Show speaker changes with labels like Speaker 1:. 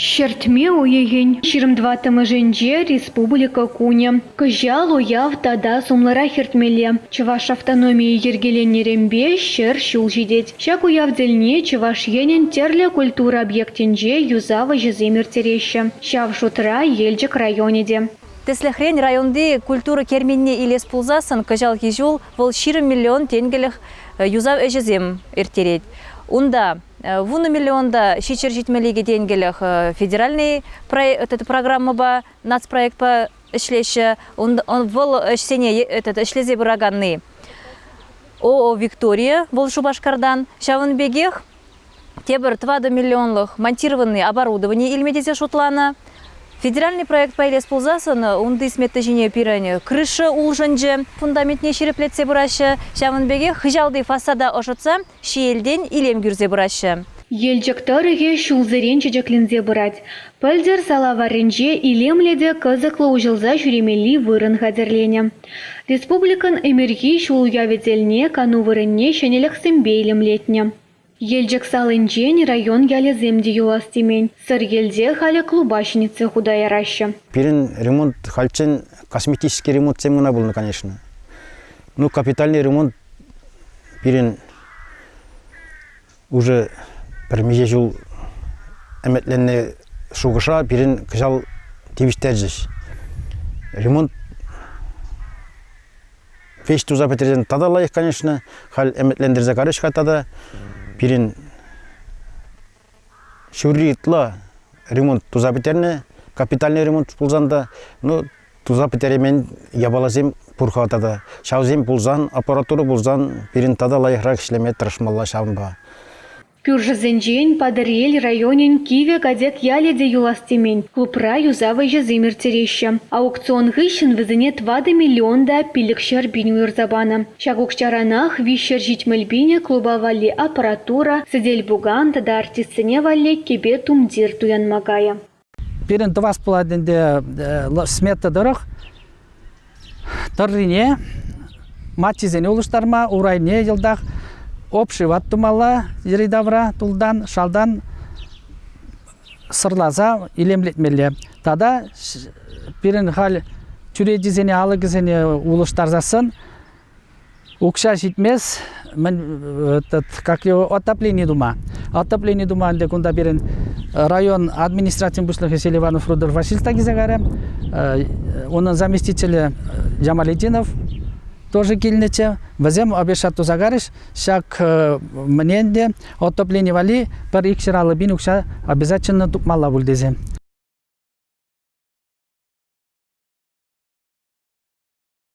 Speaker 1: Ҫӗртме уйӑхӗн 24-мӗшӗнче Республика кунӗ. Кӑҫал уяв тата сумлӑрах иртмелле. Чӑваш автономийӗ йӗркеленнӗренпе 100 ҫул ҫитет. Ҫак уяв тӗлне Чӑваш Енӗн тӗрлӗ культура объектӗнче юсав ӗҫӗсем ирттереҫҫӗ. Ҫав шутра Елчӗк районӗ те.
Speaker 2: Тӗслӗхрен, районти культура керменне илес пулсассӑн кӑҫалхи ҫул вӑл 20 миллион тенкӗлӗх юсав ӗҫӗсем ирттерет. Унта 10 миллионта 772 тенкӗлӗх федеральный программӑпа, нацпроектпа ӗҫлеҫҫӗ. Вӑл ӗҫсене ӗҫлесе пыраканни ООО «Виктория», вӑл Шупашкартан. Ҫавӑн пекех тепӗр 4 миллионлӑх монтированный оборудование илме тесе шутланӑ. Федеральный проектпа илес пулсассӑн унти смета ҫине пирӗн крыша улшӑнчӗ, фундаментне ҫирӗплетсе пыраҫҫӗ. Ҫавӑн пекех хыҫалти фасада ӑшӑтса ҫиелтен илем кӳрсе пыраҫҫӗ.
Speaker 1: Елчӗк тӑрӑхӗ ҫулсерен чечекленсе пырать. Пӗлтӗр сала варринче илемлӗ те кӑсӑклӑ уҫӑлса ҫӳремелли вырӑн хатӗрленӗ. Республикӑн ӗмӗрхи ҫул уявӗ тӗлне кану вырӑнне ҫӗнӗлӗхсемпе илемлетнӗ. Елчӗк салинчен район ялӗсем те юлас темен. Сӑрьелте халӗ клуба ҫӗнетсе хута яраҫҫӗ.
Speaker 3: Пирӗн ремонт хальччен косметический ремонтсем кӑна пулнӑ, конечно. Ну, капитальный ремонт пирӗн уже пӗр миҫе ҫул ӗмӗтленнӗ шухӑша пирӗн кӑҫал тивӗҫтерчӗҫ. Ремонт веҫ туса пӗтерсен тата лайӑх, конечно. Халь ӗмӗтлентерсе карӗҫ-ха тата. Пирӗн ҫурри ытла ремонт туса пӗтернӗ, капитальный ремонт пулсан та, ну, туса пӗтереймен япаласем пур-ха тата. Ҫавсем пулсан, аппаратура пулсан пирӗн тата лайӑхрах ӗҫлеме тӑрӑшмалла ҫавӑнпа.
Speaker 1: Кӳршӗсенчен Патӑрьел районӗн Кивӗ Катек ялӗ те юлас темен. Клубра юсав ӗҫӗсем ирттереҫҫӗ. Аукцион хыҫҫӑн вӗсене 4 миллион та 500 пин уйӑрса панӑ. Ҫак укҫаранах 370 пинӗ клуба валли аппаратура, сӗтел-пукан тата артистсене валли кӗпе-тумтир туянма кайӗ.
Speaker 4: Пирӗн тӑвас пулать ӗнтӗ смета тӑрӑх тӑррине, маччисене улӑштарма, урайне йӑлтах обшивать тумалла йӗри-тавра тултан, шалтан сӑрласа илемлетмелле. Тата пирӗн халь чӳречисене, алӑкӗсене улӑштарсассӑн укҫа ҫитмест, мӗн этот, как его, отопление тума. Отопление тума ӗнтӗ кунта пирӗн район администрацийӗн пуҫлӑхӗ Селиванов Рудольф Васильевич та килсе кайрӗ. Унӑн заместителӗ Джамалетдинов тоже килнӗччӗ. Вӗсем обещать туса карӗҫ. Ҫак мӗне ӗнтӗ отопление валли пӗр 250 пин укҫа обязательно тупмалла пуль тесе.